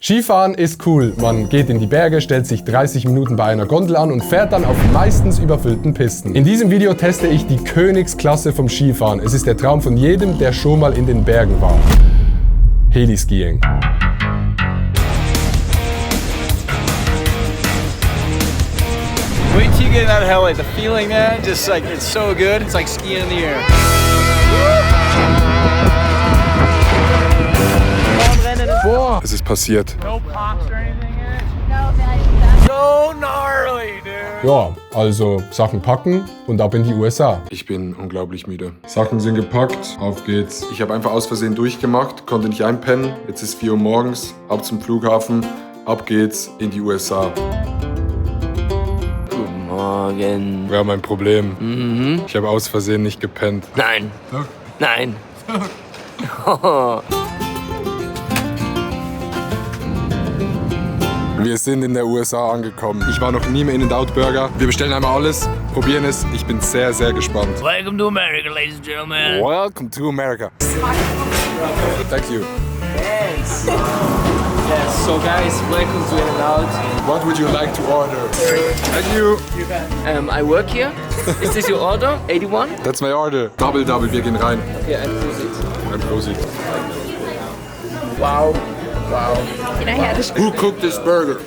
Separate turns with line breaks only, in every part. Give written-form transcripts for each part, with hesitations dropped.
Skifahren ist cool. Man geht in die Berge, stellt sich 30 Minuten bei einer Gondel an und fährt dann auf meistens überfüllten Pisten. In diesem Video teste ich die Königsklasse vom Skifahren. Es ist der Traum von jedem, der schon mal in den Bergen war. Heliskiing.
Wait till you get out of heli. The feeling, man, just like it's so good. It's like skiing in the air.
Boah, es ist passiert.
No pops or anything in it? So gnarly, dude.
Ja, also Sachen packen und ab in die USA. Ich bin unglaublich müde. Sachen sind gepackt, auf geht's. Ich habe einfach aus Versehen durchgemacht, konnte nicht einpennen. Jetzt ist 4 Uhr morgens, ab zum Flughafen, ab geht's in die USA.
Guten Morgen.
Wäre mein Problem. Ich habe aus Versehen nicht gepennt.
Nein.
Doch.
Nein.
Wir sind in der USA angekommen. Ich war noch nie im In-N-Out Burger. Wir bestellen einmal alles, probieren es. Ich bin sehr, sehr gespannt.
Welcome to America, ladies and gentlemen.
Welcome to America. Thank you.
Thanks. Yes, so guys, welcome to In-N-Out.
What would you like to order? Thank you.
I work here. Is this your order? 81?
That's my order. Double, wir gehen rein.
Okay, and Prosit.
Ein Prosit.
Wow. Wow.
Who cooked this burger?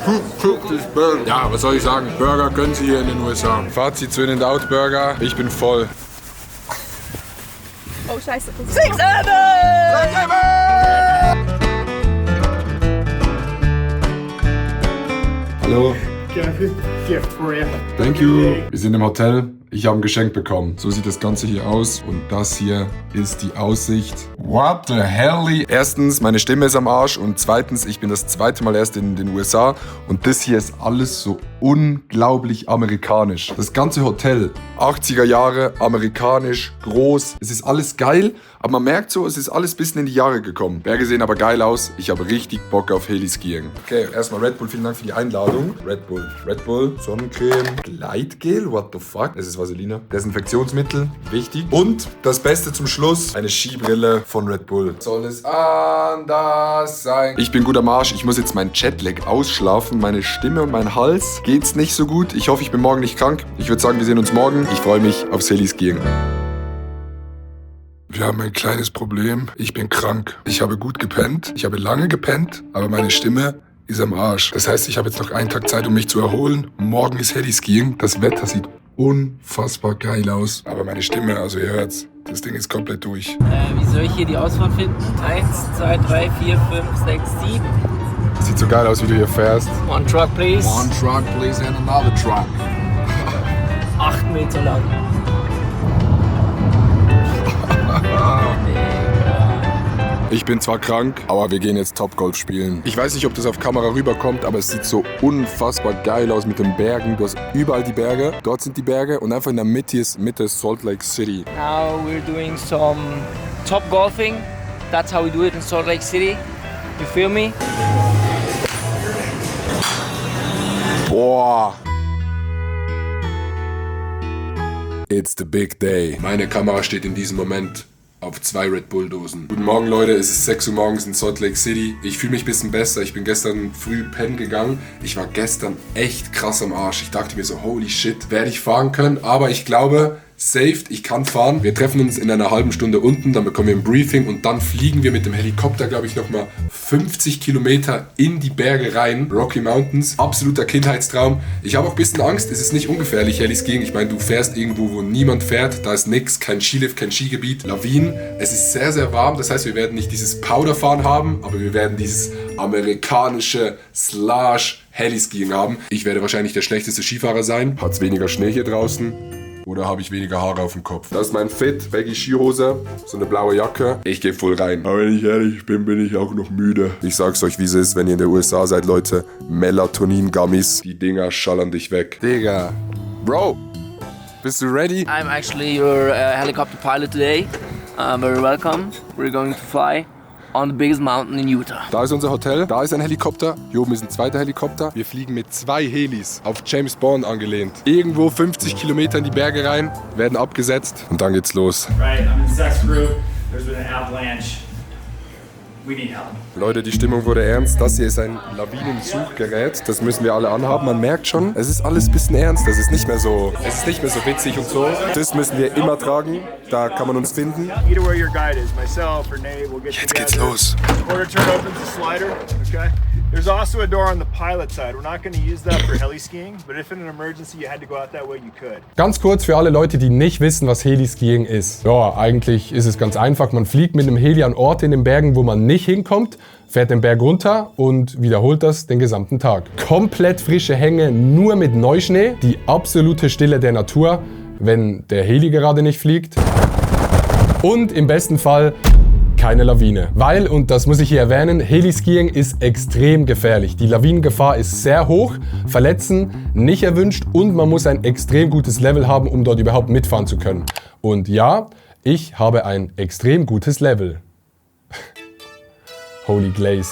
Who cooked this burger? Ja, was soll ich sagen? Burger können Sie hier in den USA. Fazit zu In-N-Out Burger. Ich bin voll.
Oh, scheiße.
6, 7!
Hallo.
Gift for you.
Thank you. Wir sind im Hotel. Ich habe ein Geschenk bekommen. So sieht das Ganze hier aus. Und das hier ist die Aussicht. What the hell? Erstens, meine Stimme ist am Arsch. Und zweitens, ich bin das zweite Mal erst in den USA. Und das hier ist alles so unglaublich amerikanisch. Das ganze Hotel, 80er Jahre, amerikanisch, groß. Es ist alles geil. Aber man merkt so, es ist alles ein bisschen in die Jahre gekommen. Berge sehen aber geil aus. Ich habe richtig Bock auf Heliskiing. Okay, erstmal Red Bull. Vielen Dank für die Einladung. Red Bull, Sonnencreme, Gleitgel, what the fuck? Es ist Vaseline. Desinfektionsmittel, wichtig. Und das Beste zum Schluss, eine Skibrille von Red Bull. Soll es anders sein? Ich bin gut am Arsch. Ich muss jetzt mein Jetlag ausschlafen. Meine Stimme und mein Hals geht's nicht so gut. Ich hoffe, ich bin morgen nicht krank. Ich würde sagen, wir sehen uns morgen. Ich freue mich aufs Heliskiing. Wir haben ein kleines Problem. Ich bin krank. Ich habe gut gepennt. Ich habe lange gepennt, aber meine Stimme ist am Arsch. Das heißt, ich habe jetzt noch einen Tag Zeit, um mich zu erholen. Morgen ist Heliskiing. Das Wetter sieht unfassbar geil aus. Aber meine Stimme, also ihr hört's, das Ding ist komplett durch.
Wie soll ich hier die Ausfahrt finden? 1, 2, 3, 4, 5, 6, 7.
Sieht so geil aus, wie du hier fährst.
One truck, please.
One truck, please, and another truck.
8 Meter lang.
Ich bin zwar krank, aber wir gehen jetzt Topgolf spielen. Ich weiß nicht, ob das auf Kamera rüberkommt, aber es sieht so unfassbar geil aus mit den Bergen. Du hast überall die Berge, dort sind die Berge und einfach in der Mitte ist Salt Lake City.
Now we're doing some top golfing. That's how we do it in Salt Lake City. You feel me?
Boah. It's the big day. Meine Kamera steht in diesem Moment auf 2 Red Bull Dosen. Guten Morgen Leute, es ist 6 Uhr morgens in Salt Lake City. Ich fühle mich ein bisschen besser. Ich bin gestern früh pennen gegangen. Ich war gestern echt krass am Arsch. Ich dachte mir so, holy shit, werde ich fahren können? Aber ich glaube, safe, ich kann fahren. Wir treffen uns in einer halben Stunde unten, dann bekommen wir ein Briefing und dann fliegen wir mit dem Helikopter, glaube ich, nochmal 50 Kilometer in die Berge rein. Rocky Mountains, absoluter Kindheitstraum. Ich habe auch ein bisschen Angst, es ist nicht ungefährlich, Heliskiing. Ich meine, du fährst irgendwo, wo niemand fährt, da ist nix, kein Skilift, kein Skigebiet, Lawinen. Es ist sehr, sehr warm, das heißt, wir werden nicht dieses Powderfahren haben, aber wir werden dieses amerikanische Heliskiing haben. Ich werde wahrscheinlich der schlechteste Skifahrer sein. Hat's weniger Schnee hier draußen? Oder habe ich weniger Haare auf dem Kopf? Das ist mein Fit, Baggy Skihose, so eine blaue Jacke. Ich gehe voll rein. Aber wenn ich ehrlich bin, bin ich auch noch müde. Ich sag's euch, wie es ist, wenn ihr in der USA seid, Leute. Melatonin-Gummies, die Dinger schallern dich weg. Digga. Bro, bist du ready?
I'm actually your helicopter pilot today. Very welcome. We're going to fly on the biggest mountain in Utah.
Da ist unser Hotel, da ist ein Helikopter, hier oben ist ein zweiter Helikopter. Wir fliegen mit 2 Helis, auf James Bond angelehnt. Irgendwo 50 Kilometer in die Berge rein, werden abgesetzt und dann geht's los.
Right, I'm in Sex Group. There's been an avalanche We need help.
Leute, die Stimmung wurde ernst. Das hier ist ein Lawinensuchgerät. Das müssen wir alle anhaben. Man merkt schon, es ist alles ein bisschen ernst. Es ist nicht mehr so witzig und so. Das müssen wir immer tragen. Da kann man uns finden.
Either where your guide is, myself or Nate, we'll get
Jetzt
together.
geht's los.
Order turn opens the slider, okay? There's also a door on the pilot side. We're not going to use that for heli skiing, but if in an emergency you had to go out that way, you could.
Ganz kurz für alle Leute, die nicht wissen, was Heliskiing ist. Ja, eigentlich ist es ganz einfach. Man fliegt mit einem Heli an Orte in den Bergen, wo man nicht hinkommt, fährt den Berg runter und wiederholt das den gesamten Tag. Komplett frische Hänge, nur mit Neuschnee, die absolute Stille der Natur, wenn der Heli gerade nicht fliegt. Und im besten Fall keine Lawine. Weil, und das muss ich hier erwähnen, Heliskiing ist extrem gefährlich. Die Lawinengefahr ist sehr hoch, Verletzen nicht erwünscht und man muss ein extrem gutes Level haben, um dort überhaupt mitfahren zu können. Und ja, ich habe ein extrem gutes Level. Holy Glaze.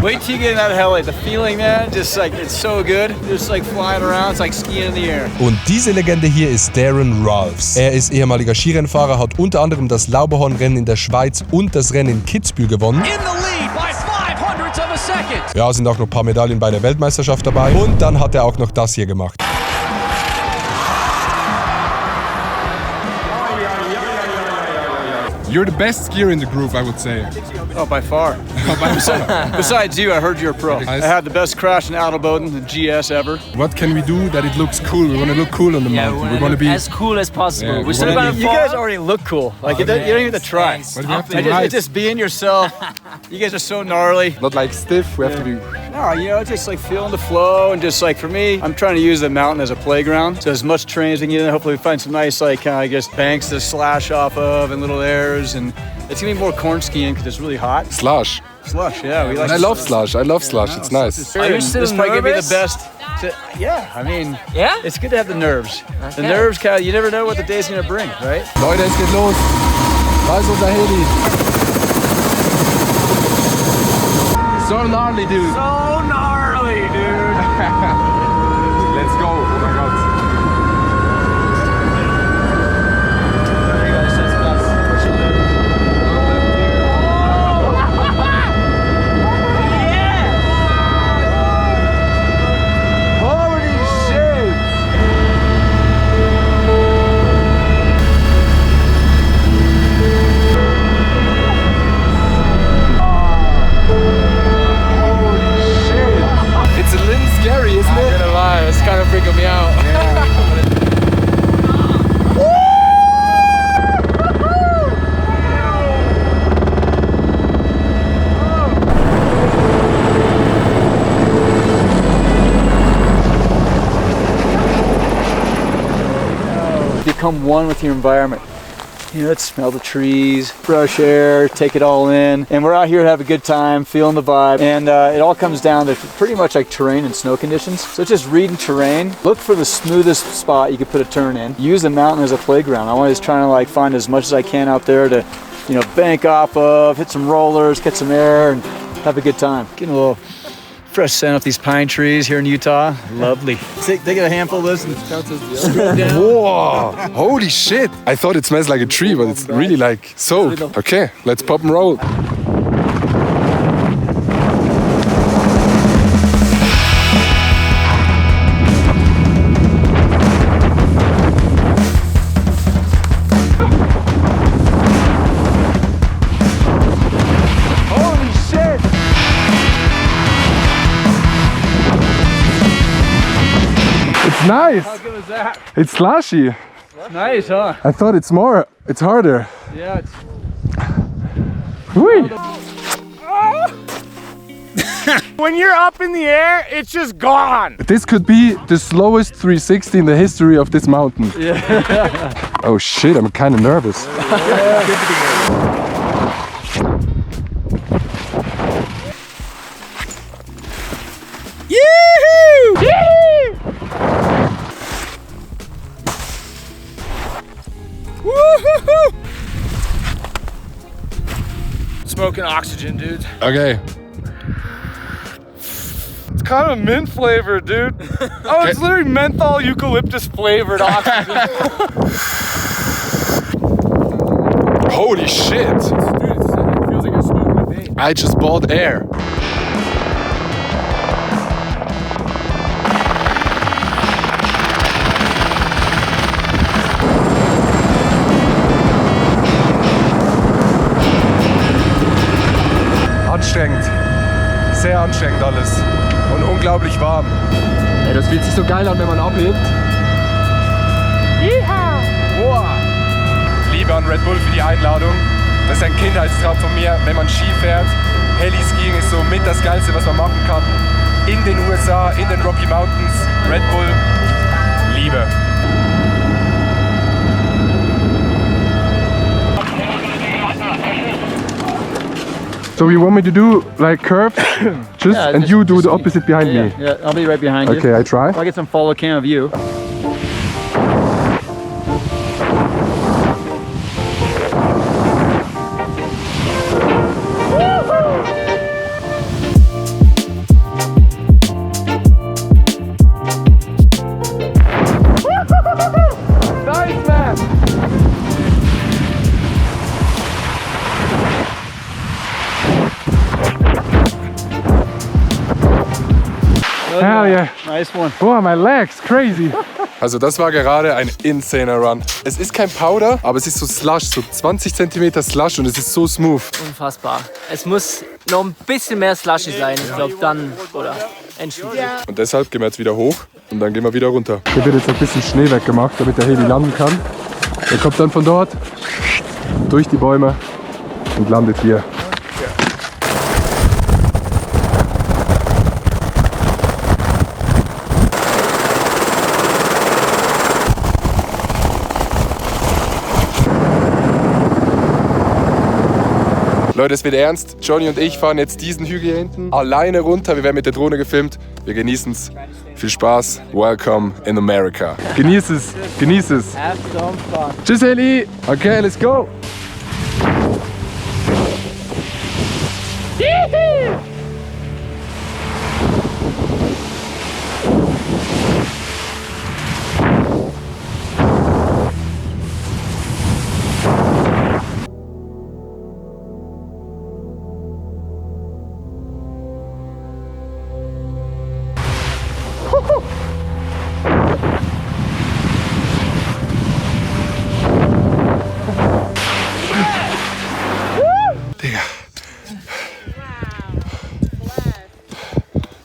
Wait till you get in that heli. The feeling, man, just like it's so good. Just like flying around, it's like skiing in the air.
Und diese Legende hier ist Darren Ralphs. Er ist ehemaliger Skirennfahrer, hat unter anderem das Lauberhornrennen in der Schweiz und das Rennen in Kitzbühel gewonnen.
In the lead by 0.05 of a second.
Ja, sind auch noch ein paar Medaillen bei der Weltmeisterschaft dabei. Und dann hat er auch noch das hier gemacht.
You're the best skier in the group, I would say.
Oh, by far. Besides you, I heard you're a pro. I had the best crash in Adelboden, the GS ever.
What can we do that it looks cool? We want to look cool on the mountain. We want to be
as cool as possible.
Yeah,
We're still
wanna
gonna
be-
You
fall.
guys already look cool. Like you don't even have to try.
But we have to
It's
ride.
just being yourself. You guys are so gnarly.
Not like stiff. We have to be.
No, you know, just like feeling the flow and just like for me, I'm trying to use the mountain as a playground. So as much terrain as we can get in, hopefully we find some nice like I guess banks to slash off of and little airs, and it's gonna be more corn skiing because it's really hot.
Slush.
Slush, yeah, we like.
And I love slush. I love slush. It's nice.
Are you still
This probably gonna be
nervous?
the best. Yeah, I mean,
Yeah?
it's good to have the nerves. The
Okay.
nerves, kind of, you never know what the day's gonna bring, right?
Leute, es geht los. Da ist unser Heli. So gnarly, dude.
So gnarly, dude.
Let's go. Oh my God. It's a little scary, isn't
I'm
it?
gonna lie, it's kind of freaking me out. Become one with your environment. You know, let's smell the trees, fresh air, take it all in. And we're out here to have a good time, feeling the vibe. And it all comes down to pretty much like terrain and snow conditions. So just reading terrain, look for the smoothest spot you could put a turn in. Use the mountain as a playground. I'm always trying to like find as much as I can out there to, you know, bank off of, hit some rollers, get some air, and have a good time. Getting a little fresh scent off these pine trees here in Utah. Lovely. Take a handful of this and screw it down.
Whoa! Holy shit! I thought it smells like a tree, but it's really like soap. Okay, let's pop and roll. Holy shit! It's nice.
How good was that?
It's slushy.
Nice, huh?
I thought it's harder.
Yeah, it's
Whee!
When you're up in the air, it's just gone.
This could be the slowest 360 in the history of this mountain. Yeah. Oh shit, I'm kind of nervous.
smoking oxygen, dudes.
Okay. Let's
kind of mint flavor, dude. Oh, it's literally menthol eucalyptus flavored oxygen.
Holy shit!
Dude, it feels like you're smoking a vape.
I just bought air.
Anstrengend. Sehr anstrengend alles. Und unglaublich warm.
Ey, das fühlt sich so geil an, wenn man abhebt.
Wow. Liebe an Red Bull für die Einladung. Das ist ein Kindheitstraum von mir, wenn man Ski fährt. Heli-Skiing ist so mit das Geilste, was man machen kann. In den USA, in den Rocky Mountains. Red Bull, Liebe.
So you want me to do like curves, just
Yeah,
and
just-
you do
just
the
me.
opposite behind me.
Yeah, I'll be right behind you.
Okay, I try.
I'll get some follow cam of you.
Nice, man. Hell yeah.
Nice one.
Boah, my legs, crazy.
Also das war gerade ein insaner Run. Es ist kein Powder, aber es ist so Slush, so 20 cm Slush und es ist so smooth.
Unfassbar. Es muss noch ein bisschen mehr slushy sein. Ich glaube dann, oder Endstufe.
Und deshalb gehen wir jetzt wieder hoch und dann gehen wir wieder runter.
Hier wird jetzt ein bisschen Schnee weggemacht, damit der Heli landen kann. Er kommt dann von dort durch die Bäume und landet hier.
Leute, es wird ernst. Johnny und ich fahren jetzt diesen Hügel hier hinten alleine runter. Wir werden mit der Drohne gefilmt. Wir genießen es. Viel Spaß. Welcome in America.
Genieß es, genieß es.
Have some fun.
Tschüss, Heli. Okay, let's go.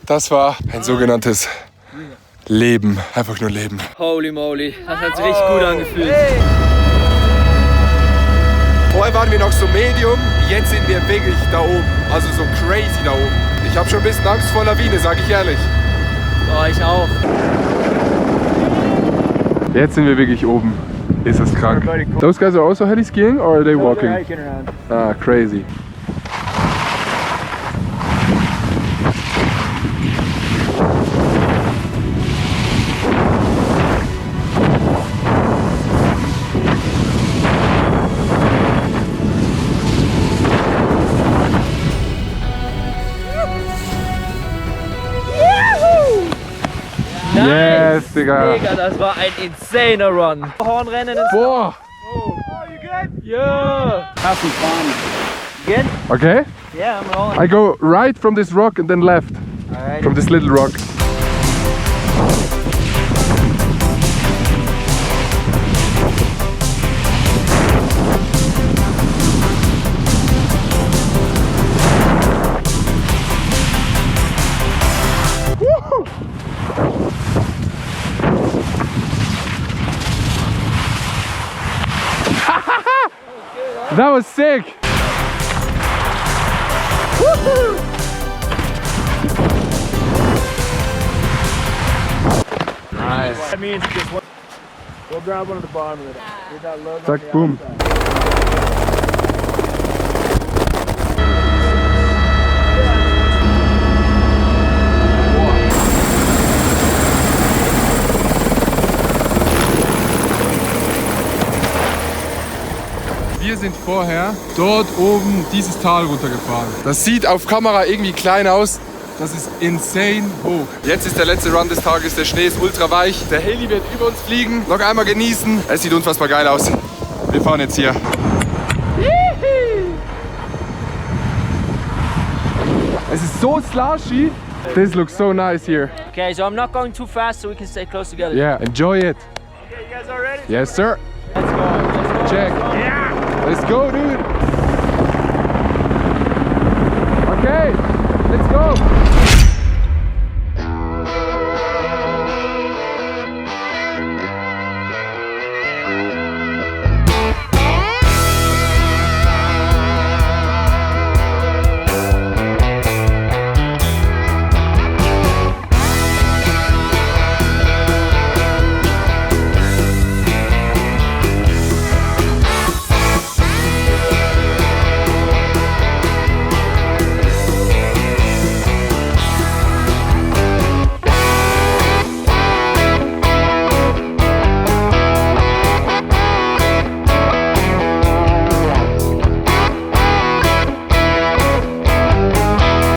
Das war ein sogenanntes Leben. Einfach nur Leben.
Holy moly, das hat sich richtig gut angefühlt.
Vorher waren wir noch so Medium, jetzt sind wir wirklich da oben. Also so crazy da oben. Ich habe schon ein bisschen Angst vor Lawine, sag ich ehrlich.
Oh, ich auch.
Jetzt sind wir wirklich oben. Ist das krank. Those guys are also heli skiing or are they walking?
Hiking around.
Ah, crazy. Yes, Digga.
Digga, das war ein insaner Run. Hornrennen ins
Boah.
Ja.
Have some fun.
Good?
Okay.
Yeah, I'm rolling.
I go right from this rock and then left
Alright.
from this little rock. That was sick! Nice.
That means just one. Go grab one at the bottom of it. Get that logo on
Zack,
the
boom.
outside.
Wir sind vorher dort oben dieses Tal runtergefahren.
Das sieht auf Kamera irgendwie klein aus,
Das ist insane hoch. Jetzt ist der letzte Run des Tages. Der Schnee ist ultra weich. Der Heli wird über uns fliegen. Noch einmal genießen. Es sieht unfassbar geil aus. Wir fahren jetzt hier. Es ist so slushy. This looks so nice here.
Okay, so I'm not going too fast so we can stay close together.
Yeah, enjoy it.
Okay, you guys all ready?
Yes, sir.
Let's go. Let's go.
Check.
Yeah!
Let's go, dude. Okay, let's go.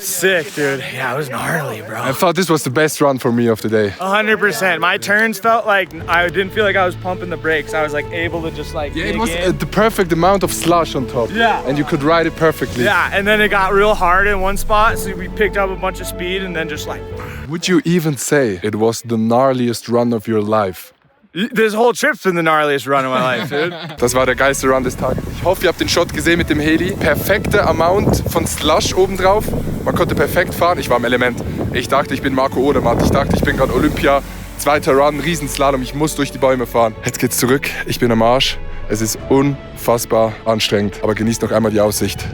Sick, dude. Yeah, it was gnarly, bro.
I thought this was the best run for me of the day.
100%. My turns felt like I didn't feel like I was pumping the brakes. I was like able to just like
Yeah, it
dig
was
in.
the perfect amount of slush on top.
Yeah.
And you could ride it perfectly.
Yeah, and then it got real hard in one spot, so we picked up a bunch of speed and then just like
Would you even say it was the gnarliest run of your life?
this whole trip's been the gnarliest run of my life, dude.
Das war der geilste Run des Tages. Ich hoffe, ihr habt den Shot gesehen mit dem Heli. Perfekte Amount von Slush obendrauf. Man konnte perfekt fahren. Ich war im Element. Ich dachte, ich bin Marco Odermatt. Ich dachte, ich bin gerade Olympia. Zweiter Run, Riesenslalom. Ich muss durch die Bäume fahren. Jetzt geht's zurück. Ich bin am Arsch. Es ist unfassbar anstrengend. Aber genießt noch einmal die Aussicht.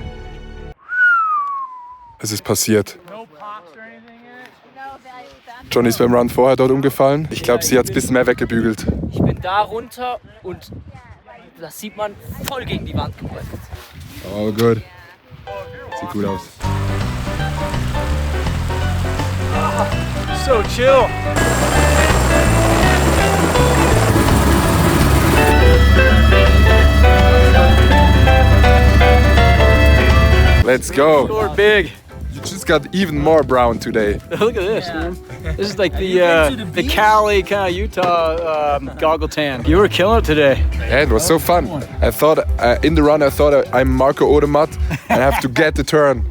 Es ist passiert.
No pops or anything in it?
Johnny ist beim Run vorher dort umgefallen. Ich glaube, sie hat es ein bisschen mehr weggebügelt.
Ich bin da runter und das sieht man voll gegen die Wand gepresst.
Oh, gut. Sieht gut aus.
So chill.
Let's go.
Score big.
You just got even more brown today.
Look at this, man. This is like
you been to the
the
beach?
Cali kind of Utah goggle tan. You were killing it today.
Yeah, it was so fun. I thought in the run, I thought I'm Marco Odermatt and I have to get the turn.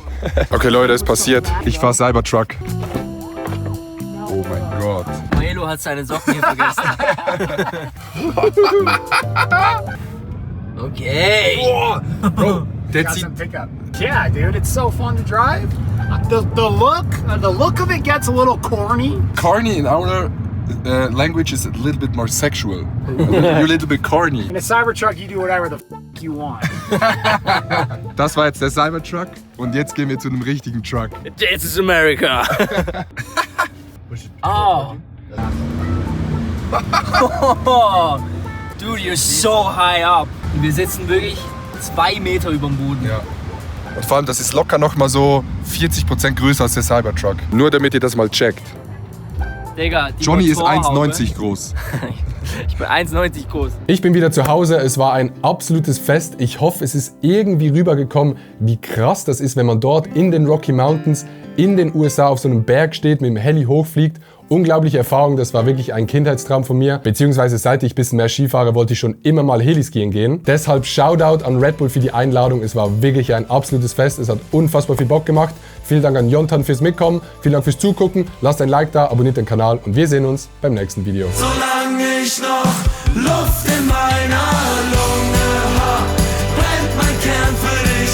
Okay, Leute, es passiert. Ich fahr Cybertruck. Oh mein Gott.
Maelo hat seine Socken hier vergessen. Okay.
Bro, der zieht.
Pickup. Yeah, dude, it's so fun to drive. The look of it gets a little corny.
Corny in our language is a little bit more sexual. You're a little bit corny.
In a Cybertruck, you do whatever the you want.
Das war jetzt der Cybertruck und jetzt gehen wir zu einem richtigen Truck.
This is America. Oh. Dude, you're so high up. Wir sitzen wirklich 2 Meter über dem Boden.
Ja. Und vor allem, das ist locker noch mal so 40% größer als der Cybertruck. Nur damit ihr das mal checkt.
Digga, die
Johnny ist
Motorhaube.
1,90 groß.
Ich bin 1,90 groß.
Ich bin wieder zu Hause. Es war ein absolutes Fest. Ich hoffe, es ist irgendwie rübergekommen, wie krass das ist, wenn man dort in den Rocky Mountains in den USA auf so einem Berg steht, mit dem Heli hochfliegt. Unglaubliche Erfahrung, das war wirklich ein Kindheitstraum von mir. Beziehungsweise seit ich ein bisschen mehr Ski fahre, wollte ich schon immer mal Heliskiing gehen. Deshalb Shoutout an Red Bull für die Einladung. Es war wirklich ein absolutes Fest. Es hat unfassbar viel Bock gemacht. Vielen Dank an Jontan fürs Mitkommen. Vielen Dank fürs Zugucken. Lasst ein Like da, abonniert den Kanal und wir sehen uns beim nächsten Video.
Solange ich noch Luft in meiner